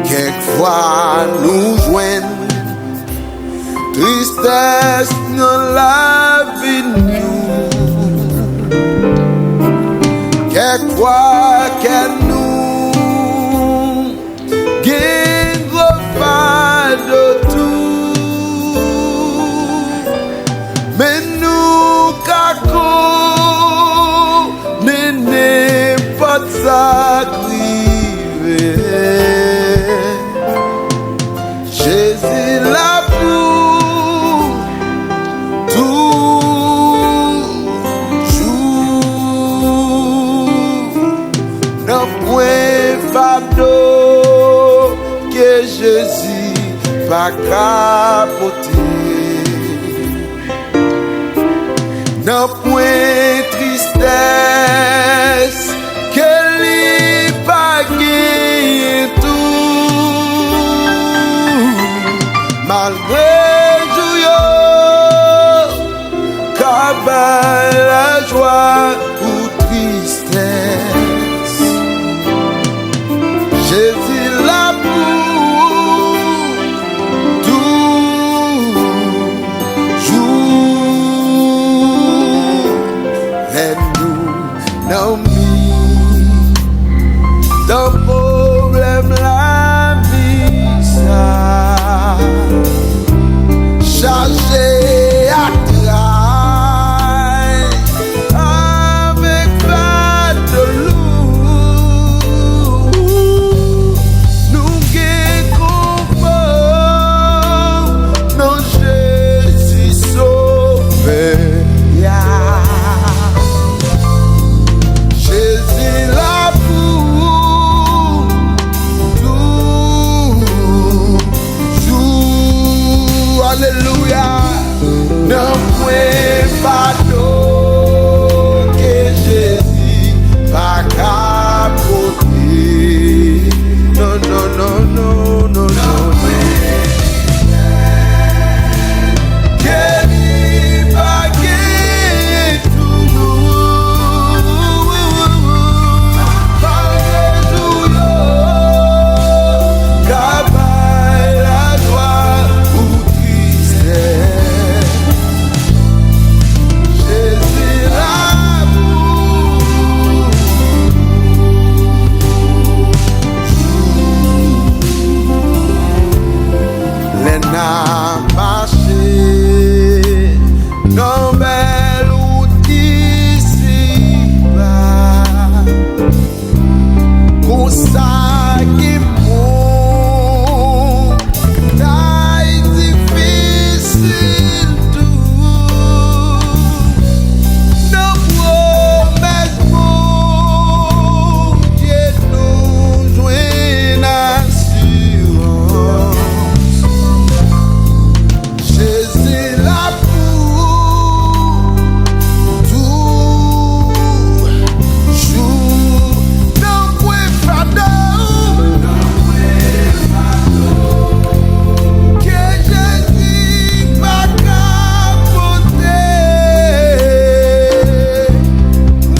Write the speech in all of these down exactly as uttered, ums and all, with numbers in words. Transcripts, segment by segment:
Kèk fwa nou jwenn tristès nan lavi nou. Kèk fwa kè nou gen gwo fado tou. Men nou ka konnen nenpòt sa k rive. Jezi la pou toujou. Nanpwen fado ke Jezi pa ka pote. Nanpwen tristès ke li pa genyen tou. Malgre jou yo ka bay lajwa ou tristès, Jezi la pou ou toujou. Lè nou nan mitan pwoblèm lavi sa, chaje ak tray, avèk fado lou, nou gen konfò nan Jezi Sovè a. Jezi la pou ou toujou. Alelouya. Nanpwen fado ke Jezi pa ka pote. Non, non, non, non, non, non, non. Ke li pa genyen tou. Malgre jou yo ka bay lajwa ou tristès, Jezi la pou ou. Lè n ap mache nan bèl wout isi ba, konsa gen montay difisil tou. Nan pwomès Bondye nou jwenn asirans. Jezi la pou ou toujou. Nanpwen fado ke Jezi pa ka pote.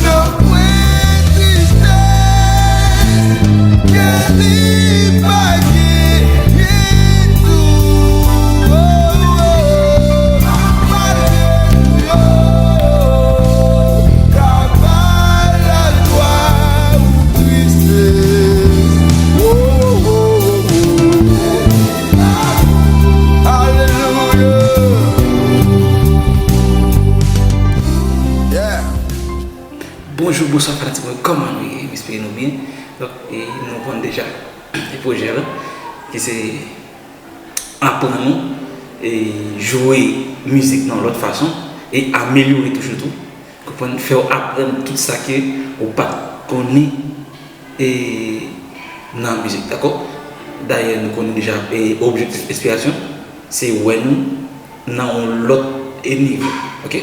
Nanpwen tristès ke li pa genyen tou. Alelouya. Ka bay lajwa ou tristès. Alelouya. Yeah. Bonjou, bonswa fanatik mwen, kòman nou ye? M espere nou byen. Donk, e, nou konn deja e pwojè la, ki se aprann nou e jwe mizik nan lòt fason e amelyore toujou tou. Konprann, fè w aprann tout sa ke ou pa t konnen e nan mizik, dakò? Dayè, nou konnen deja e objektif enspirasyon, se wè nou nan yon lòt e nivo, oke?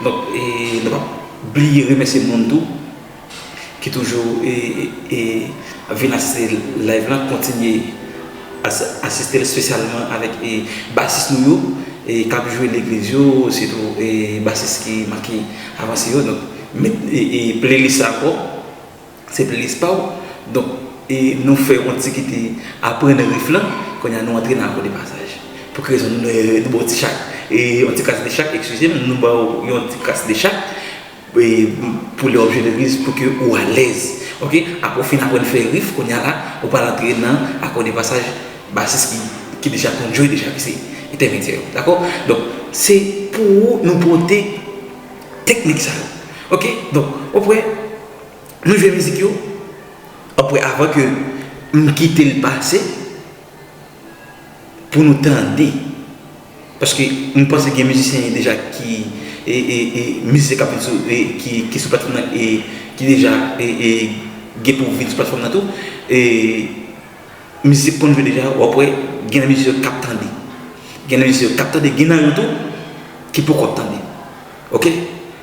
Donk, e nou p ap bliye remèsye moun tou ki toujou e, e, e vin asiste live lan, kontinye as-, asiste l espesyalman avèk e basis nou yo e k ap jwe legliz yo, sitou e basis ki make avanse yo. Donk, met e, e playlist sa ankò. Se playlist pa w. Donk, E nou fè yon ti kite aprann riff lan, kounye a nou antre nan akò de pasaj. Pou ki rezon nou, nou ba w ti chak, e yon ti kras de chak, eskize m, nou ba w yon ti kras de chak, e pou lè w ap jwe legliz, pou ke ou alèz. Oke? Apre w fin aprann fè riff, kounye a la, ou pral antre nan akò de pasaj basis ki, ki deja konn jwe deja, ki se entèmedyè yo. Dakò? Donk, se pou ou nou pote teknik sa yo. Oke? Donk, ou prè? Nou jwe mizik yo, apre, avan ke m kite l pase, pou nou tande. Paske m panse gen mizisyen deja ki, e, e, e, mizisyen k ap vin sou, e, ki, ki sou platfòm nan, e, ki deja, e, e, gen pou vin sou platfòm nan tou. E, mizisyen k konn jwe deja, w ap wè, gen nan mizisyen yo k ap tande. Gen nan mizisyen yo k ap tande, gen nan yo tou ki poko ap tande. Oke?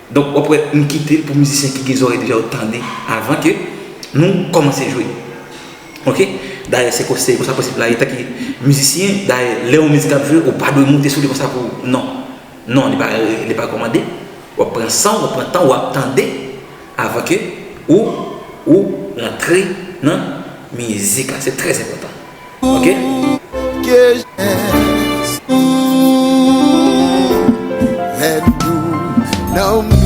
Donk, w ap wè, m kite l pou mizisyen ki gen zòrèy deja yo tande avan ke nou kòmanse jwe. Oke? Dayè, se kon, se konsa prensip la ye, tanke mizisyen, dayè, lè yon mizik ap jwe, ou pa dwe moute sou li konsa pou, non. Non, li pa, li pa kòmande. W ap pran san w, w ap pran tan w, w ap tande avan ke ou, ou rantre nan mizik la. Se trè enpòtan. Oke? Que Jesús ven nou nan mi.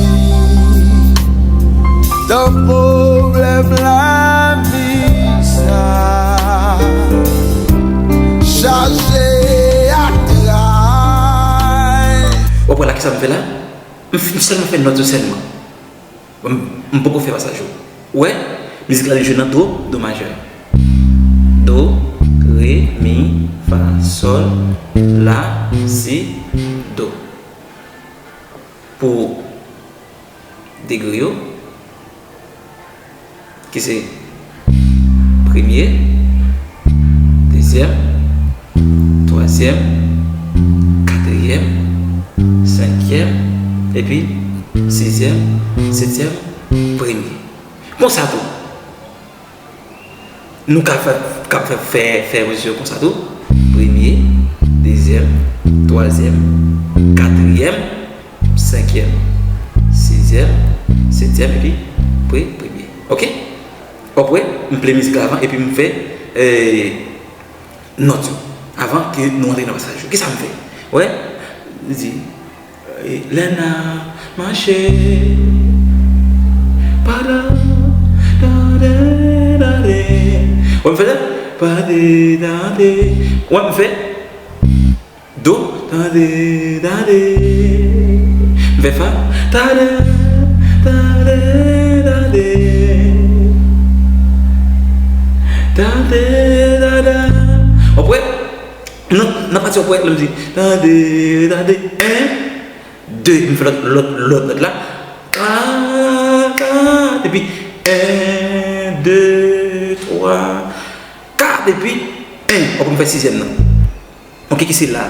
Tan pwoblèm lavi sa chaje ak tray. Ou wè la, kisa m fè la? M f- m sèlman fè nòt yo sèlman. M, m poko fè pasaj yo. Ou wè, mizik la li jwe nan do, do majè. Do, re, mi, fa, sòl, la, si, do. Pou degre yo, ki se premye, dezyèm, twazyèm, katriyèm, senkyèm, epi sizyèm, setyèm, premye. Konsa tou, nou ka fè, ka fè, fè, fè mezi yo konsa tou. Premye, dezyèm, twazyèm, katriyèm, senkyèm, sizyèm, setyèm, epi pre, premye. Oke? W ap wè, m ple mizik la avan, epi m fè, eh, nòt yo. Avan ke nou antre nan pasaj yo. Kisa m fè? Wè, li di, eh, lè n ap mache, pa da, da, de, da, de. Wè, m fè sa? Pa de, da, de. Wè, m fè do, tande, tande. M fè fa, tande, tande, tande. Tande, tande. W ap wè, nan, nan pati w ap wè, lè m di, tande, tande, en, de, m fè lòt, lòt, lòt nòt la. Ka, ka, epi, en, de, twa, kat, epi, en. W ap wè m fè sizyèm nan. Oke, ki se la.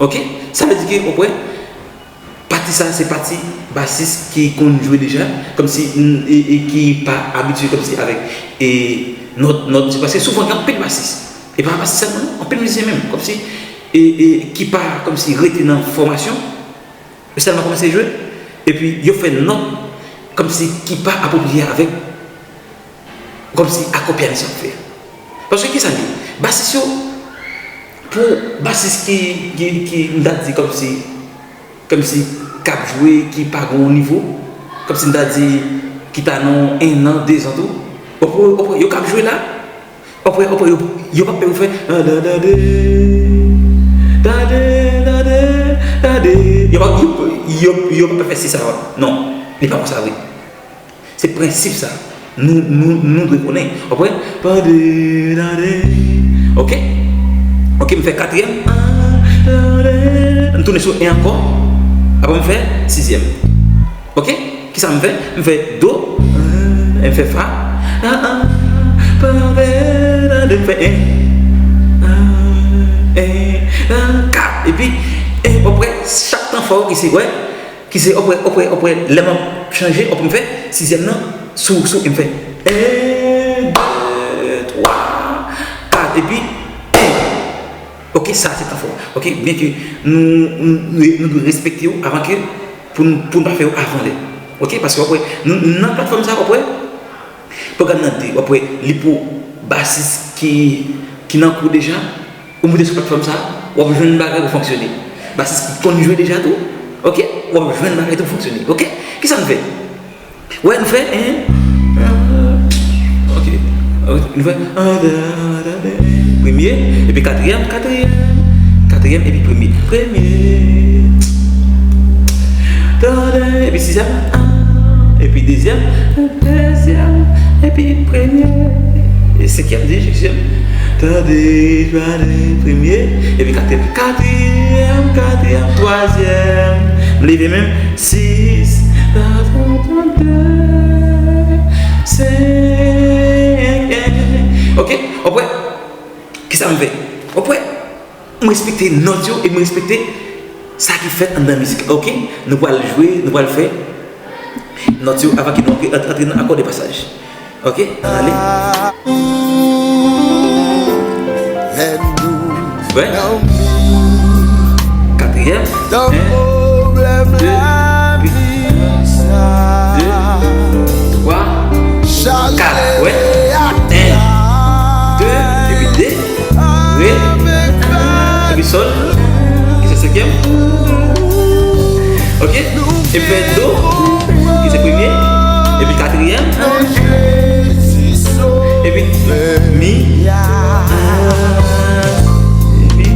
Oke? Sa vle di ke, w ap wè, pati sa, se pati basis ki konn jwe deja, kòmsi, e, e ki pa abitye kòmsi avèk, e, nòt, nòt, se paske souvan gen anpil basis. E pa basis sèlman, non, anpil mizisyen menm, kòmsi, e, e ki pa kòmsi rete nan fòmasyon, yo sèlman kòmanse jwe, epi yo fè nòt kòmsi ki pa apwopriye avèk kòmsi akò pyanis yo ap fè. Paske ki sa l ye? Basis yo, pou basis ki, ki, ki m ta di kòmsi, kòmsi k ap jwe, ki pa gen yon nivo, kòmsi m ta di ki ta nan yon en an, de zan tou, w ap wè, w ap wè, yo k ap jwe la, w ap wè, w ap wè, yo, yo p ap pè yo fè, ah, da, da, de, da, de, da, de, da, de. Yo p ap, yo, yo, yo p ap fè si sa, non, li pa konsa vre. Se prensip sa. Nou, nou, nou dwe konnen. W ap wè? Tande, tande. Oke? Oke, m fè katriyèm. M tounen sou en ankò. Apre m fè sizyèm. Oke? Kisa m fè? M fè do. M fè fa. Tande, tande. M fè en. En, en, kat. Epi, en, w ap wè, chak tan fò ki se, wè. Ki se, w ap wè, w ap wè, w ap wè, lè m ap chanje, w ap m fè sizyèm nan sou, sou, e m fè en, de, twa, kat, epi en. Oke, sa se tan fò. Oke, byenke nou, nou, nou, nou dwe respekte yo avan ke pou n, pou n pa fè yo avan lè. Oke, paske w ap wè, nou, nan platfòm sa, w ap wè, pwogram nan de, w ap wè, li pou Basis ki, ki nan kou deja, ou moute sou platfòm sa, w ap jwenn bagay pou fonksyone. Basis ki konn jwe deja tou, oke, w ap jwenn bagay tou pou fonksyone, oke. Kisa n fè? Wè, n fè, en, oke, oke, n fè, premye, epi katriyèm, katriyèm, katriyèm, epi premye, premye, tande, epi sizyèm, epi dezyèm, dezyèm, epi premye, e senkyèm, dezyèm, tande, tande, premye, epi katriyèm, katriyèm, katriyèm, twazyèm, m leve menm, sis, de, senk, oke, w ap wè, kisa m fè? W ap wè, m respekte nòt yo e m respekte sa ki fèt anndan mizik, oke? Nou pral jwe, nou pral fè nòt yo avan ke nou antre, antre nan akò de pasaj. Oke, ann ale. Wè. Katriyèm. En, de, epi de, twa, kat. Wè. En, de, epi de. Re, epi sòl, ki se senkyèm. Oke? Epi fè do, ki se premye. Epi katriyèm. Epi mi. Epi,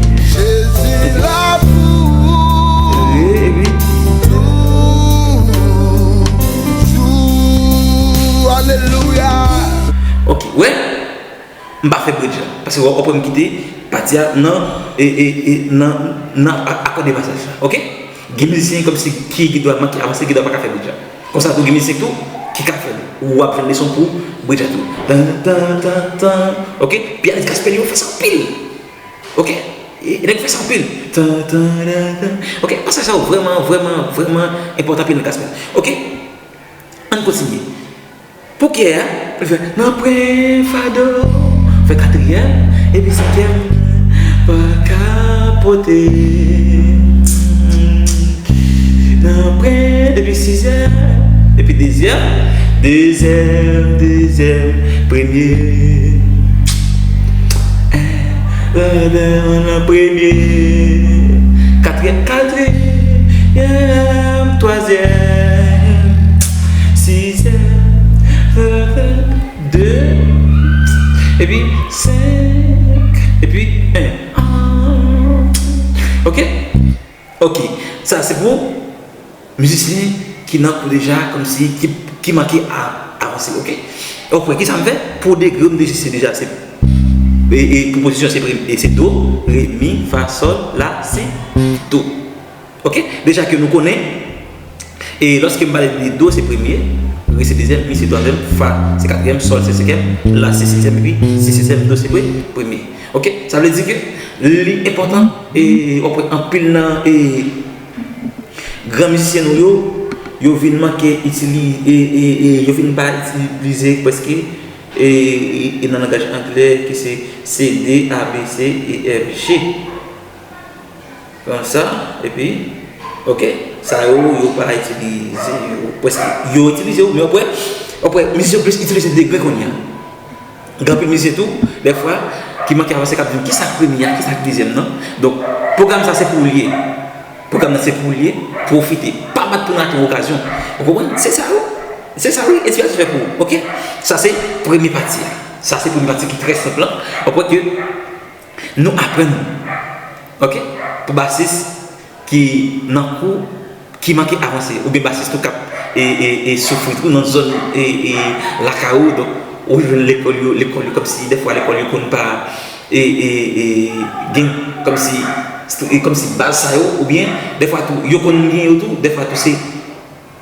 epi re, epi Alelouya. Oke, wè. M pa fè bridge la. Paske w ap wè m kite pati a nan, e, e, e, nan, nan a- akò de pasaj la. Oke? Gen mizisyen kòmsi ki, ki dwa manke avanse, ki dwa pa ka fè bridge la. Konsa tou, gen mizisyen tou ki ka fè l. Ou ap jwenn leson pou bridge la tou. Tan, tan, tan, tan. Oke? Pyanis gaspèl yo fè sa anpil. Oke? E, e nèg fè sa anpil. Tan, tan, tan, tan. Oke? Pasaj sa yo vrèman, vrèman, vrèman enpòtan anpil nan gaspèl. Oke? Ann kontinye. Pou kè a, li fè nan pwen fado, fè katriyèm, epi senkyèm, pa ka pote. Nan pwen, epi sizyèm, epi dezyèm, dezyèm, dezyèm, premye. Nan premye, katriyèm, katriyèm, twazyèm, sizyèm, de, epi senk, epi en. Oke? Oke. Sa se pou mizisyen ki nan kou deja, kòmsi ki, ki manke a, avanse, oke? Oke, kisa m fè? Pou degre m dejiste deja, se, e, e pou pozisyon se pre- e se do, re, mi, fa, sòl, la, si, do. Oke? Deja ke nou konnen, e lòske m pale de do se premye, re se dezyèm, mi se twazyèm, fa se katriyèm, sòl se senkyèm, la se sizyèm, epi si setyèm, do se pre- premye. Oke? Sa vle di ke li enpòtan, e w ap wè anpil nan, e, gran mizisyen nou yo, yo vin manke itili- e, e, e, yo vin pa itilize prèske, e, e, e nan langaj anglè ki se C D, A B C, E F G. Konsa, epi, oke, sa yo, yo pa itilize yo, prèske, yo itilize yo, men w ap wè, w ap wè mizisyen yo plis itilize degre kounye a. Gen anpil mizisyen tou, dèfwa, ki manke avanse, k ap di m, "Kisa k premye a, kisa k dezyèm nan?" Donk, pwogram sa se pou ou li ye. Pwogram nan se pou ou li ye, pwofite. Pa bat pou rate yon okazyon. Ou konprann? Se sa wi. Se sa wi, enspirasyon fè pou ou. Oke? Sa se premye pati a. Sa se premye pati ki trè senp lan. Ou konprann ke nou aprann, oke, pou basis ki nan kou, ki manke avanse, oubyen basis tou k ap, e, e, e, soufri tou nan zòn, e, e, lakay ou, donk, ou jwenn lekòl yo, lekòl yo kòmsi, dèfwa lekòl yo konn pa, e, e, e, gen kòmsi, e, kòmsi baz sa yo, oubyen, dèfwa tou, yo konn gen yo tou, dèfwa tou se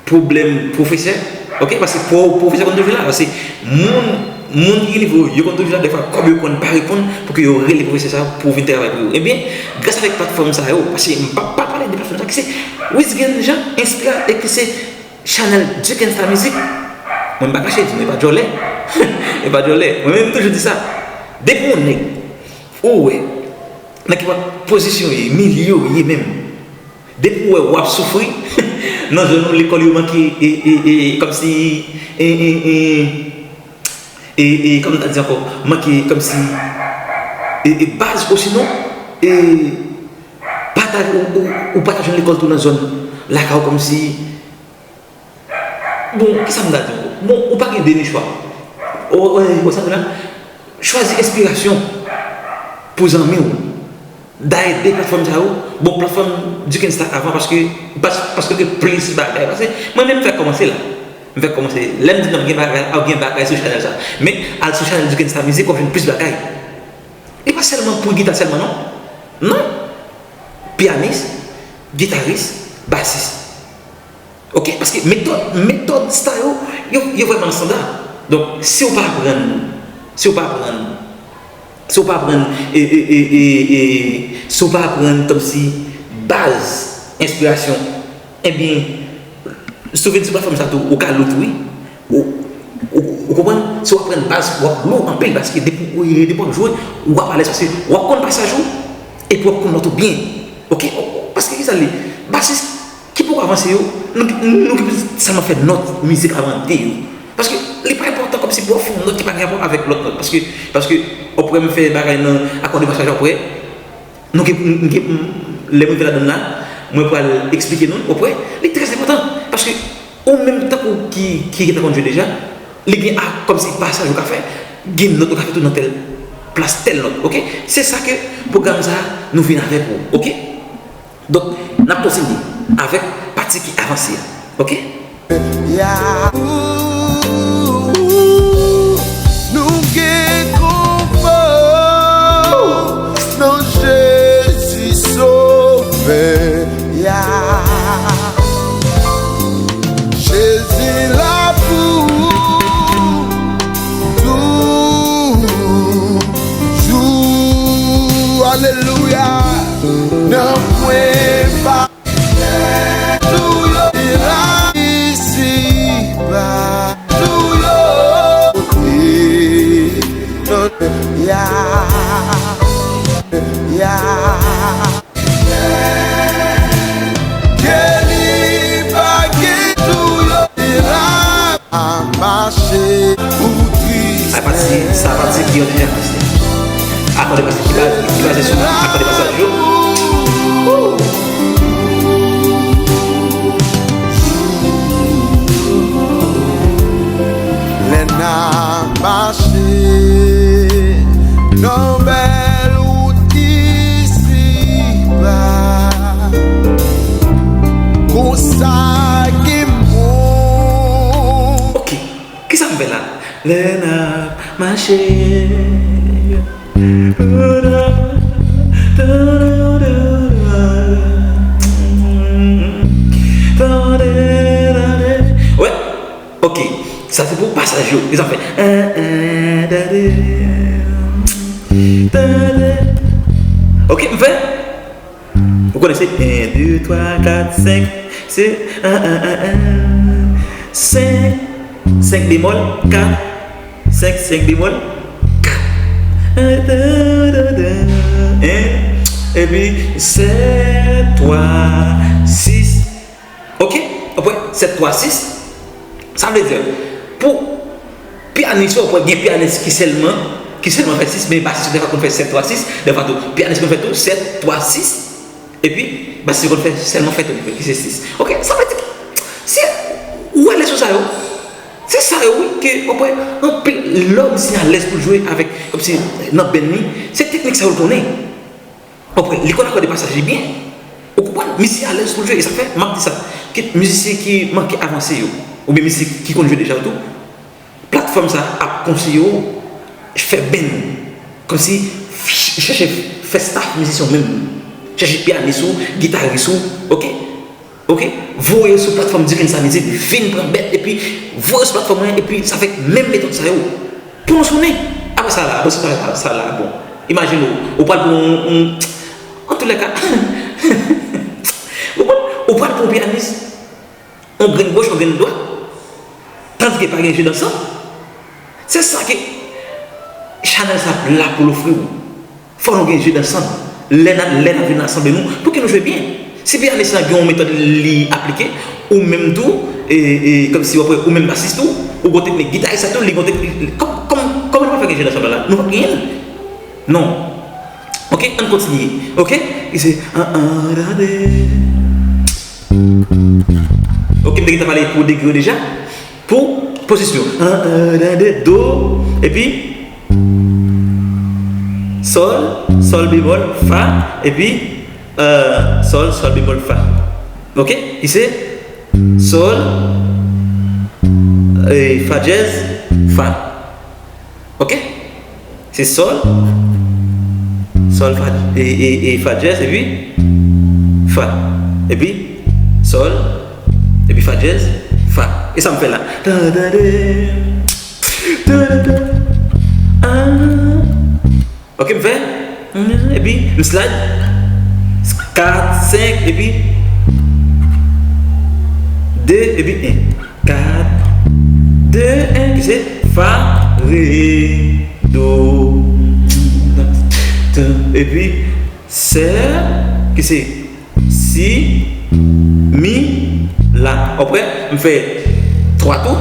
pwoblèm pwofesè, oke, paske pwo- pwofesè konn toujou la, paske moun, moun ki gen nivo yo konn toujou la, dèfwa kòb yo konn pa reponn pou ke yo rele pwofesè sa a pou vin travay pou yo. Ebyen, gras avèk platfòm sa yo, paske m p ap pa pale de platfòm sa ki se Wisgen Jean Inspira e ki se chanèl Duckens La Musique, mwen m pa kache di nou, e pa djòlè, e pa djòlè, mwen menm m toujou di sa, depi yon nèg ou wè nan ki pozisyon w ye, milye w ye menm, depi w wè w ap soufri nan zòn ou, lekòl yo manke, e, e, e, kòmsi, e, e, e, E, e kòm m ta di ankò, manke kòmsi e, e baz osinon e pa ta, ou, ou, ou pa ta jwenn lekòl tou nan zòn lakay ou kòmsi. Bon, kisa m ta di ankò? Bon, ou pa gen de ni chwa. Ou, ou, ou sa la? Chwazi enspirasyon pou zanmi w. Dayè de platfòm sa yo, bon, platfòm Dukensta avan, paske, pas- paske gen plis bagay. Paske mwen menm m fèk kòmanse la. M fèk kòmanse. Lè m di non, gen bagay, gen bagay sou chanèl sa. Men al sou chanèl Dukensta Music, w ap jwenn plis bagay. Li pa sèlman pou gita sèlman non. Non. Pyanis, gitaris, basis. Ok, paske metòd, metòd sa yo, yo, yo vrèman estanda. Donk, si w pa aprann, si w pa aprann, si w pa aprann, e, e, e, e, e, si w pa aprann kòmsi baz enspirasyon, ebyen, si w vin sou platfòm sa tou, ou ka lou tou, wi. Ou, ou, ou konprann? Si w aprann baz, w ap lou anpil, paske depi, depi w ap jwe, w ap alèz, paske w ap konn pasaj ou, epi w ap konn nòt ou byen. Ok? Paske kisa l ye? Basis ki poko avanse yo, nou, nou, nou ki sèlman fè nòt mizik avante yo. Paske li pa enpòtan kòmsi pou w fè yon nòt ki pa gen rapò avèk lòt nòt. Paske, paske, w ap wè m fè bagay nan akò de pasaj, w ap wè, nou gen, m gen, m- lè m rive ladann la, mwen pral eksplike nou, w ap wè, li trè enpòtan. Paske ou menm tankou ki, ki gentan konn jwe deja, li gen a, kòmsi pasaj ou ka fè, gen nòt ou ka fè tou nan tèl plas tèl nòt, ok? Se sa ke pwogram sa a nou vin avè pou ou, ok? Donk, n ap kontinye avèk pati ki avanse a, ok? Ya. Nou gen konfò nan Jezi Sovè. Ya. Jezi la pou toujou. Alelouya. Nan pwen pa tou yo la isi ba tou yo. Ya, ya. Ke li pa gen tou yo la. A mache pou tristès. Sa pati, sa pati ki òdinè pase. Akò de pasaj ki baze, ki baze sou akò de pasaj yo. Lè n ap mache nan bèl wout isi ba. Konsa gen moun. Ok, kisa m fè la? Lè n ap mache. Wè, ok, sa se pou pasaj yo. Kisa m fè? Ok, m fè. Ou konnen se en, de, twa, kat, senk. Se en, en, en, en. Senk, senk bemòl, kat, senk, senk bemòl, kat. En, epi sèt, twa, sis. Ok? Ou konprann? Sèt, twa, sis. Sa vle di, pou pyanis yo, ou konprann, gen pyanis ki sèlman, ki sèlman fè sis, men basis yo dèfwa konn fè sèt, twa, sis. Dèfwa tou, pyanis konn fè tou sèt, twa, sis. Epi, basis yo konn fè sèlman fè ton ki se sis. Ok? Sa vle di, si ou wè lè sou sa yo, se sa yo, wi, ke, ou konprann, anpil lòm si alèz pou l jwe avèk, kòmsi nan band li, se teknik sa yo l konnen. Ou konprann? Li konn akò de pasaj li byen. Ou konprann? Misye alèz pou l jwe. E sa fè, m ap di sa. Kit mizisyen ki manke avanse yo, oubyen mizisyen ki konn jwe deja yo tou, platfòm sa ap konseye w fè band. Kòmsi ch- chèche fè staff mizisyen w menm. Chèche pyanis ou, gitaris ou, ok? Ok? Voye yo sou platfòm Dukensta Music, vin pran bèt, epi voye yo sou platfòm mwen, epi sa fè menm metòd sa yo. Pran sou nen. Apre sa la, apre sa la, sa la, bon. Imajine w, ou pral pran yon, yon, an tou lè ka, ou pral, ou pral pran yon pyanis, yon grenn goch, yon grenn dwat, tandike pa gen je dansan. Se sa ke chanèl sa la pou l ofri w. Fò nou gen je dansan. Lè n ap, lè n ap vin rasanble nou, pou ke nou jwe byen. Si pyanis lan gen yon metòd li aplike, ou menm tou, e, e, kòmsi w ap wè, ou menm basis tou, Ou gon teknik gitaris la tou, li gon teknik. Kòm, kòm, kòman nou pral fè gen jan de chanblan la? Nou p ap genyen l. Non. Ok, ann kontinye. Ok? Li se an, an, tande. Ok, m te gentan pale pou degre yo deja. Pou pozisyon. An, an, tande, do, epi sòl, sòl bemòl, fa, epi, euh, sòl, sòl bemòl, fa. Ok? Ki se sòl, e, fa dyèz, fa. Ok? Se sòl, sòl, fa, e, e, e fa dyèz, epi fa. Epi sòl, epi fa dyèz, fa. E sa m fè la. Tan, tan, tan. Tan, tan, tan. Ah. Ok, m fè. Epi m slide. Kat, senk, epi de, epi en. Kat, de, en, ki se fa, re, do, epi sè, ki se si, mi, la. W ap wè, m fè twa tou,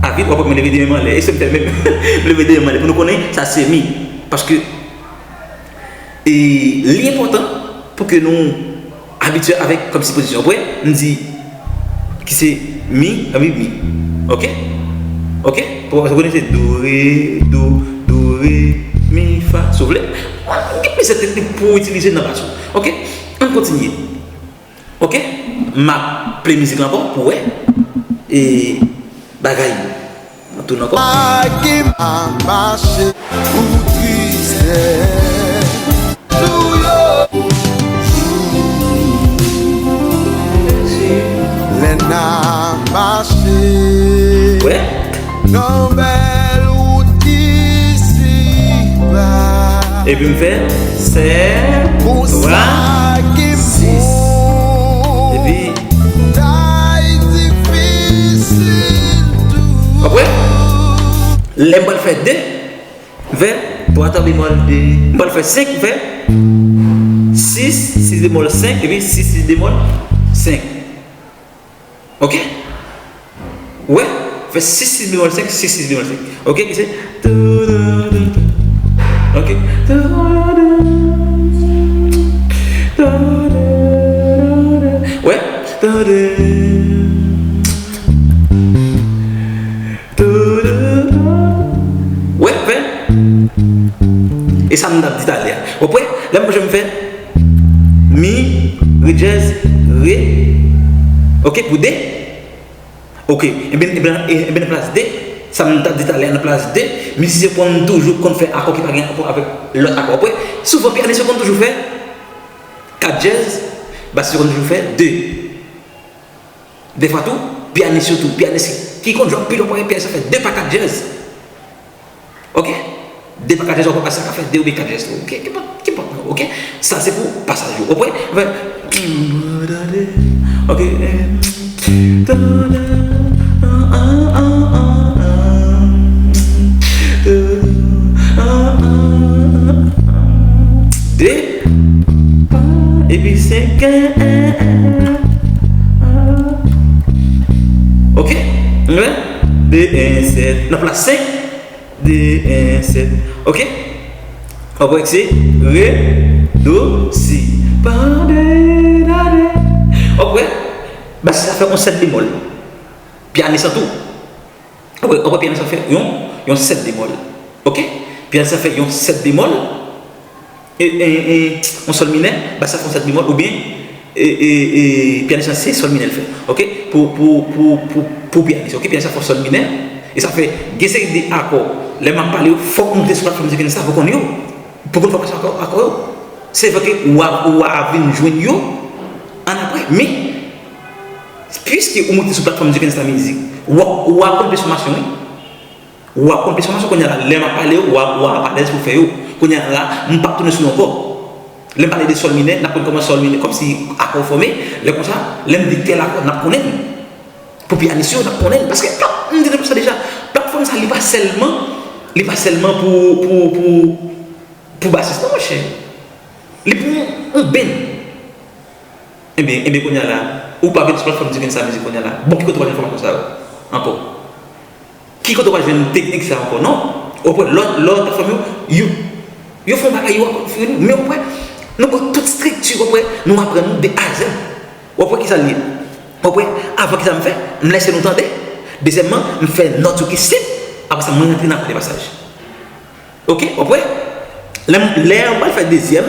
a vit, w ap wè m leve de men m anlè. E se m fè menm, m leve de men m anlè. Pou nou konnen, sa se mi. Paske, e, li enpòtan pou ke nou abitye avèk kòm si pozisyon. W ap wè, m di, ki se mi, epi mi. Ok? Ok? Pou w konnen se do, re, do, do, re, mi, fa, si w vle. Gen plizyè teknik pou w itilize nan bas ou. Ok? Ann kontinye. Ok? M ap play mizik la ankò pou w wè. E bagay yo. Ann tounen ankò. Sa ki mal mache pou tristès. Lè n ap mache. Wè. Nan bèl wout ki si ba. Epi m fè sèt, twa, sis. Epi. W ap wè? Lè m pral fè de, m fè twa tan bemòl de. M pral fè senk, m fè sis, sis bemòl senk, epi sis, sis bemòl senk. Ok? Ou wè? Fè sis, sis bemòl senk, sis, sis bemòl senk. Ok? Ki se? Ok? Wè? Wè, fè. E sa m t ap di talè a. W ap wè, lè m pran m fè mi, re dyèz, re. Ok, pou de. Ok, ebyen, ebyen, ebyen, nan plas de, sa m t ap di talè a nan plas de, mizisyen konn toujou konn fè akò ki pa gen rapò avèk lòt akò. W ap wè, souvan pyanis yo konn toujou fè kat dyèz, basis yo konn toujou fè de. Dèfwa tou, pyanis yo tou, pyanis ki konn jwe anpil, w ap wè pyanis la fè de pa kat dyèz. Ok? De pa kat dyèz, w ap wè sa ka fè de oubyen kat dyèz tou. Ok? Kenpòt, kenpòt non, ok? Sa se pou pasaj yo. W ap wè? Fè. Ok? De. Epi senk. Ok? Wi. De, en, sèt. Nan plas senk. De, en, sèt. Ok? W ap wè ki se re, do, si. Pa, de, la, de. W ap wè? Basis la fè yon sèt bemòl. Pyanis la tou. W ap wè, w ap wè pyanis la fè yon, yon sèt bemòl. Ok? Pyanis la fè yon sèt bemòl. E, e, e, yon sòl minè, basis la fè yon sèt bemòl, oubyen, e, e, e, pyanis la se sòl minè l fè. Ok? Pou, pou, pou, pou, pou pyanis. Ok? Pyanis la fè yon sòl minè. E sa fè, gen seri de akò. Lè m ap pale yo, fòk w moute sou platfòm Zikens la pou w konn yo. Pou konn fòmasyon akò, akò yo. Se vre ke w a, w a vin jwenn yo ann apre, men, piske ou moute sou platfòm Zikens la mizik, w a, w a konn plis fòmasyon, wi. W a konn plis fòmasyon, kounye a la, lè m ap pale yo, w a, w a alèz pou fè yo. Kounye a la, m p ap tounen sou yo ankò. Lè m pale de sòl minè, n ap konn kòman sòl minè, kòmsi akò fòme, lè konsa, lè m di tèl akò, n ap konnen l. Pou pyanis yo, n ap konnen l. Paske, plat, m di nou sa deja, platfòm sa, li pa sèlman, li pa sèlman pou, pou, pou, pou basis, non, monchè. Li pou yon, yon band. Ebyen, ebyen, kounye a la, ou pa vin sou platfòm Zikens la mizik kounye a la. Bon, ki kote w al jwenn enfòmasyon sa yo? Ankò. Ki kote w pral jwenn teknik sa ankò? Non. Ou wè, lè w, lè w ta fè yo, yo, yo fè yon bagay, yo, men ou wè, nou pran tout estrikti, ou wè, nou aprann nou de A a Z. Ou wè ki sa l ye? Ou wè, avan ki sa m fè? M lèse nou tande. Dezyèmman, m fè nòt yo ki senp. Apre sa, mwen rantre nan kò de pasaj. Ok, ou wè? Lè m, lè m pral fè dezyèm,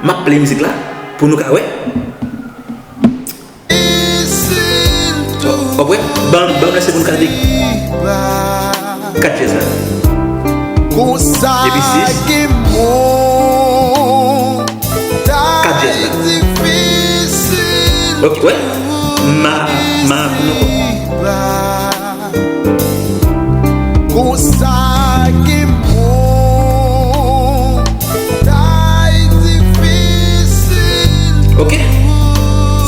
m ap play mizik la pou nou ka wè. Ou wè? Ban, ban m lèse pou nou ka de kat dyèz la. Epi sis. Kat dyèz la. Ok, wè. Ma, ma, non. Ok.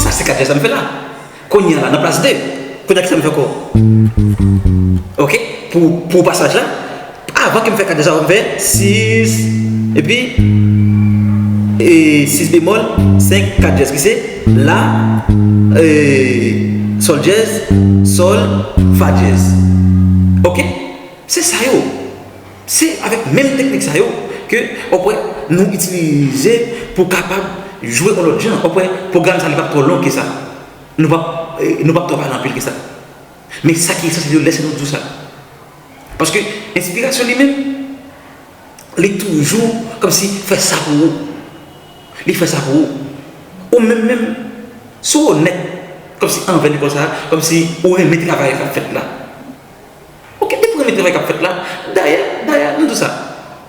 Sa se kat dyèz la m fè la. Kounye a la, nan plas de. Kounye a ki sa m fè ankò? Ok. Pou, pou pasaj la. Avan ke m fè kat dyèz la, m fè sis, epi e, sis bemòl, senk, kat dyèz, ki se la, e, sòl dyèz, sòl, fa dyèz. Ok? Se sa yo. Se avèk menm teknik sa yo ke, ou wè, nou itilize pou kapab jwe yon lòt jan. Ou wè, pwogram sa li p ap twò long ke sa. Nou p ap, e, nou p ap twò pale anpil ke sa. Men sa ki esansyèl yo, lèse nou di w sa. Paske enspirasyon li menm, li toujou kòmsi fè sa pou ou. Li fè sa pou ou. Ou menm menm, si w onèt, kòmsi anvè lekòl sa, kòmsi ou renmen travay k ap fèt la. Ok, depi w renmen travay k ap fèt la, dayè, dayè, m di w sa,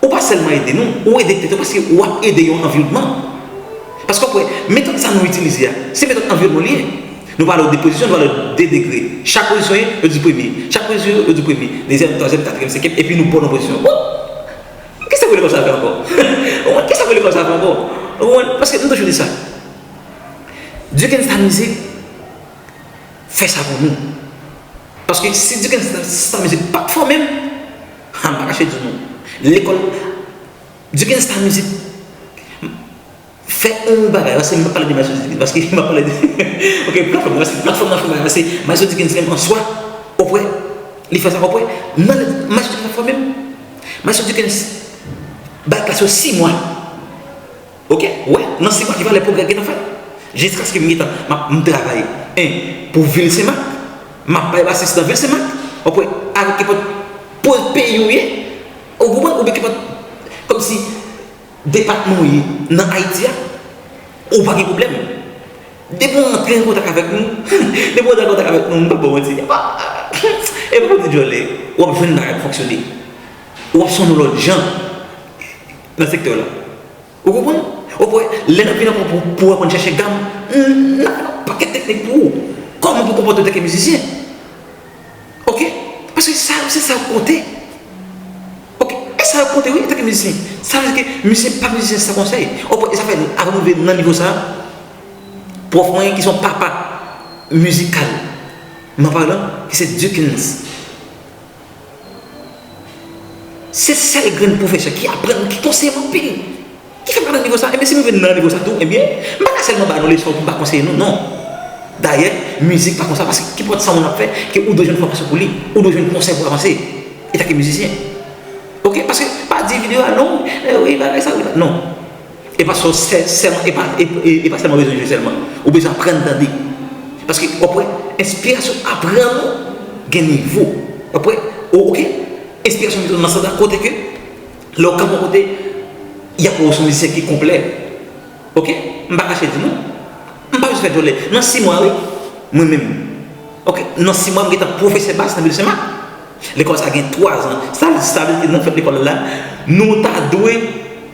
ou pa sèlman ede nou, ou ede tèt ou paske w ap ede yon anviwònman. Paske w wè, metòd sa nou itilize a, se metòd anviwònman li ye. Nou pale w de pozisyon, nou pale w de degre. Chak pozisyon ye, yo di premye. Chak pozisyon, yo di premye. Dezyèm, twazyèm, katriyèm, senkyèm, epi nou ba w nan pozisyon. Woup! Kisa pou lekòl sa fè ankò? Ou konprann? Kisa pou lekòl sa fè ankò? Ou konprann? Paske m toujou di sa. Dukens ta mizik, fè sa pou nou. Paske si Dukens ta, ta mizik pa t fòme m, ha, m pa kache di nou. Lekòl Dukens ta mizik fè yon bagay, paske m pa pale de Maestro Dukens, paske m pa pale de, ok, platfòm nan, paske platfòm nan fè bagay, paske Maestro Dukens menm an swa, ou wè, li fè sa, ou wè, nan Maestro Dukens fè menm, Maestro Dukens bay klas yo sis mwa. Ok, ou wè, nan sis mwa ki valè pwogrè gentan fèt. Jiskaske m gentan, m ap, m travay, en, pou vil Senmak, m ap bay basis nan vil Senmak, ou wè, avèk kenpòt pou peyi ou ye, ou konprann, oubyen kenpòt, kòmsi, depatman w ye nan Ayiti a, ou pa gen pwoblèm. Depi w antre an kontak avèk nou, depi w antre an kontak avèk nou, m p ap ba w manti. E pa, e pa pou di djòlè, w ap jwenn bagay pou fonksyone. W ap sonn yon lòt jan nan sektè w la. Ou konprann? Ou wè, lè n ap vin ankò pou, pou aprann chèche gam, n ap fè yon pakèt teknik pou ou. Kòman pou konpòte w tanke mizisyen? Ok? Paske sa yo, se sa yo konte. Ok? E sa yo konte, wi, antanke mizisyen. Sa vle di ke mizisyen pa mizisyen san konsèy. Ok, e sa fè, avan nou rive nan nivo sa, pwòf mwen ki se yon papa mizikal, mwen palan, ki se Dukens. Se sèl grenn pwofesè ki aprann, ki konseye m anpil. Ki fè m pa nan nivo sa. Ebyen, si m rive nan nivo sa tou, ebyen, m pa ka sèlman ba nou leson pou m pa konseye nou, non. Dayè, mizik pa konsa, paske kenpòt sa yon moun ap fè, ke ou dwe jwenn fòmasyon pou li, ou dwe jwenn konsèy pou avanse, antanke mizisyen. Ok? Paske, pa di videyo a long, eh, wi, bagay sa, wi, non. E pa sèl, sèlman, e pa, e, e, e pa sèlman bezwen jwe sèlman. Ou bezwen aprann tande. Paske, w ap wè, enspirasyon aprann ou gen nivo. W ap wè, o-, ok? Enspirasyon vin nan sans la, kote ke, lè w kanpe yon kote, y ap wè w se yon mizisyen ki konplè. Ok? M pa kache di nou. M pa bezwen fè djòlè. Nan sis mwa, wi, mwen menm. Ok? Nan sis mwa, m gentan pwofesè bas nan vil Senmak. Lekòl sa gen twa zan. Sa, sa vle di ke nan fèt lekòl la, nou ta dwe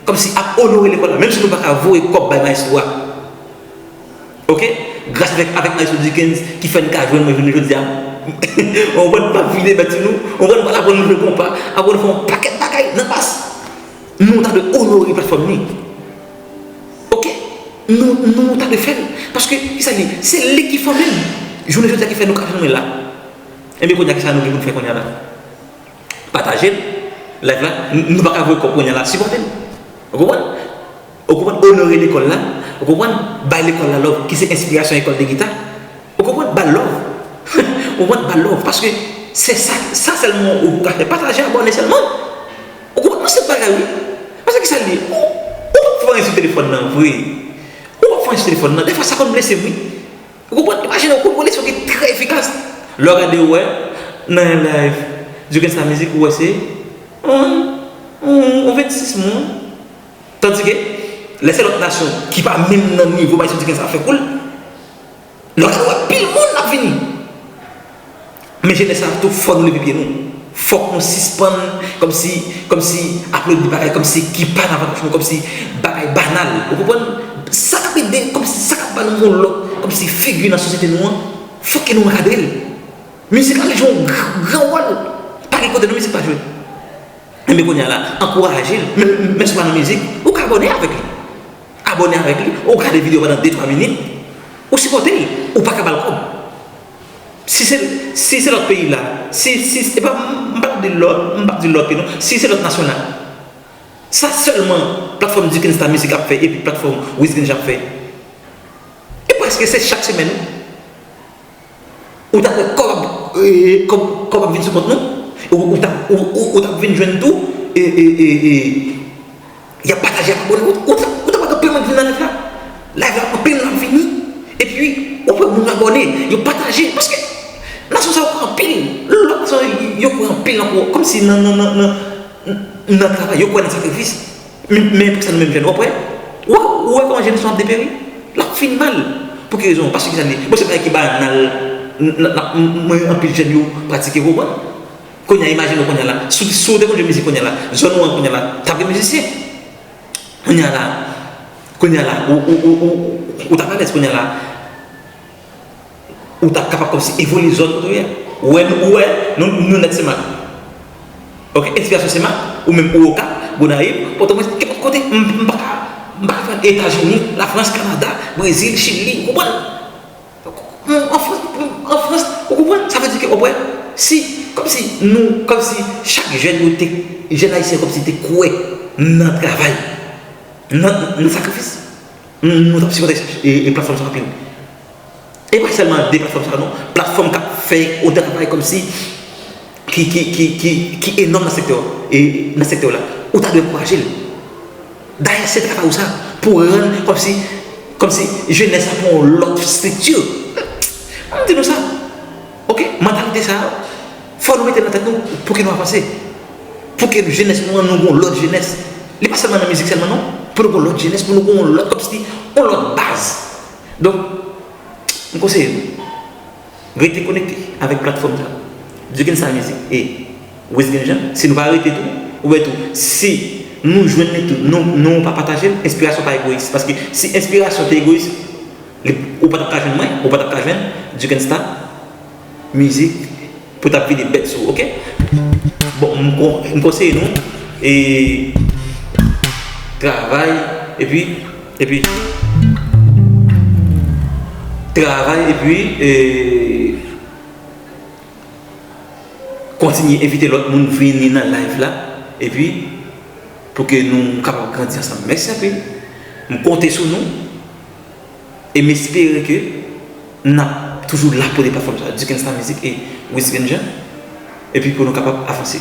kòmsi ap onore lekòl la, menm si nou pa ka voye kòb bay maestro a. Ok? Gras avèk, avèk Maestro Dukens ki fè n ka jwenn mwen jounen jodi a. Ou konprann, m ap vide bèt sou nou. Ou konprann, m pral aprann nou jwe konpa, aprann nou fè yon pakèt bagay nan bas. Nou ta dwe onore platfòm li. Ok? Nou, nou ta dwe fè l. Paske, kisa li? Se li ki fòme m. Jounen jodi a ki fè nou ka jwenn mwen la. Ebyen, kounye a, kisa nou gen pou n fè kounye a la? Pataje l, live la, n-, nou pa ka voye kòb kounye a la, sipòte l. Ou konprann? Ou konprann? Onore lekòl la, ou konprann? Bay lekòl la love, ki se enspirasyon ekòl de gita. Ou konprann? Ba l love. Ou konprann? Ba l love. Paske Se sa, sa sèlman ou ka fè. Pataje, abòne sèlman. Ou konprann? Se bagay, wi. Paske ki sa l ye? Ou, ou p ap fè anyen sou telefòn nan vre. Ou p ap fè anyen sou telefòn nan. Defwa, sa konn blese m, wi. Ou konprann? Imajine w kontrole sa ki trè efikas. Lè w gade, ou wè, nan yon live, Dukensta Mizik, ou wè se yon, yon, yon vennsis moun. Tandike, lè se lòt nasyon ki pa menm nan nivo bay soti gen sa fè koul, lè w gade w wè pil moun ap vini. Men jenès sa tou fò nou leve pye nou. Fòk nou sispann kòmsi, kòmsi aplodi bagay kòmsi ki pa nan avantaj nou, kòmsi bagay banal. Ou konprann? Sa k ap ede, kòmsi sa k ap ba nou yon lòt, kòmsi figi nan sosyete nou an, fòk ke nou ankadre l. Mizik la jwe yon gran, gran wòl. Pa gen kote non mizik pa jwe. Enben kounye a la, ankouraje l. Men, men si w pa nan mizik, ou ka abòne avèk li. Abòne avèk li, ou gade videyo pandan de twa minit, ou sipòte l, ou pa ka ba l kòb. Si se, si se lòt peyi la, si, si, e pa, m p ap di lòt, m p ap di lòt peyi non, si se lòt nasyon la, sa sèlman platfòm Dukensta Mizik ap fè epi platfòm Wiz Ginja ap fè, e prèske se chak semèn, wi. Ou t ap wè kòb, e, kòb, kòb ap vin sou kont nou. Ou, ou t ap, ou, ou, ou t ap vin jwenn tou, e, e, e, e, y ap pataje, y ap abòne. Ou, ou t ap, ou t ap wè anpil moun vin nan live la. Live la, anpil moun ap vini. Epi, ou ap wè moun yo abòne, yo pataje. Paske nasyon sa yo kwè anpil. Lòt nasyon yo kwè anpil nan, kòmsi nan, nan, nan, nan, nan travay, yo kwè nan sakrifis. Men, men pou sa nou menm jèn, w ap wè, w ap, w ap wè kòman jenès nou ap deperi. L ap fin mal. Pou ki rezon? Paske ki sa l ye? Bon, se bagay ki banal, n, n, n, mwen anpil jèn yo pratike, w konprann? Kounye a, imajine w kounye a la, si, si w te konn jwe mizik kounye a la, zòn ou an kounye a la, t ap gen mizisyen. Kounye a la, kounye a la, ou, ou, ou, ou, ou t ap alèz kounye a la. Ou t ap kapab kòmsi evolye zòn kote w ye a. Ou wè, ou wè, nou, nou nèt Senmak. Oke, enspirasyon Senmak, ou menm ou Okap, Gonayiv, Pòtoprens, kenpòt kote, m, m pa ka, m pa ka fè Etazini, Lafrans, Kanada, Brezil, Chili, ou konprann? M, an Frans, m, an Frans, ou konprann? Sa vle di ke, ou wè, si, kòmsi nou, kòmsi chak jèn yo te, jèn ayisyen kòmsi te kwè nan travay, nan, nan sakrifis, nou, nou t ap sipòte e, e platfòm sa anpil. E pa sèlman de platfòm sa non, platfòm k ap fè yon travay kòmsi ki, ki, ki, ki, ki enòm nan sektè, e, nan sektè la. Ou ta dwe ankouraje l. Dayè, se travay ou sa, pou rann kòmsi, kòmsi jenès la pran yon lòt estrikti. M di nou sa. Oke? Mantalite sa, fò nou mete nan tèt nou pou ke nou avanse. Pou ke jenès nou an, nou gon lòt jenès. Li pa sèlman nan mizik sèlman non, pou nou gon lòt jenès, pou nou gon lòt, kòmsi, yon lòt baz. Donk, m konseye nou, rete konekte avèk platfòm sa. Dukensta Mizik e Wiz Ginja, si nou pa rete tou, ou wè tou, si nou jwenn li tou, nou, nou pa pataje l, enspirasyon pa egoyis. Paske si enspirasyon te egoyis, li, ou pa t ap ka jwenn mwen, ou pa t ap ka jwenn Dukensta Mizik pou t ap vide bèt sou ou, oke? Bon, m kon-, m konseye nou, e, travay, epi, epi, travay, epi, e, kontinye envite lòt moun vini nan live la, epi, pou ke nou kapab grandi ansanm. Mèsi anpil. M konte sou nou. E m espere ke n ap toujou la pou de platfòm sa, Dukensta Mizik e Wiz Ginja, epi pou nou kapab avanse.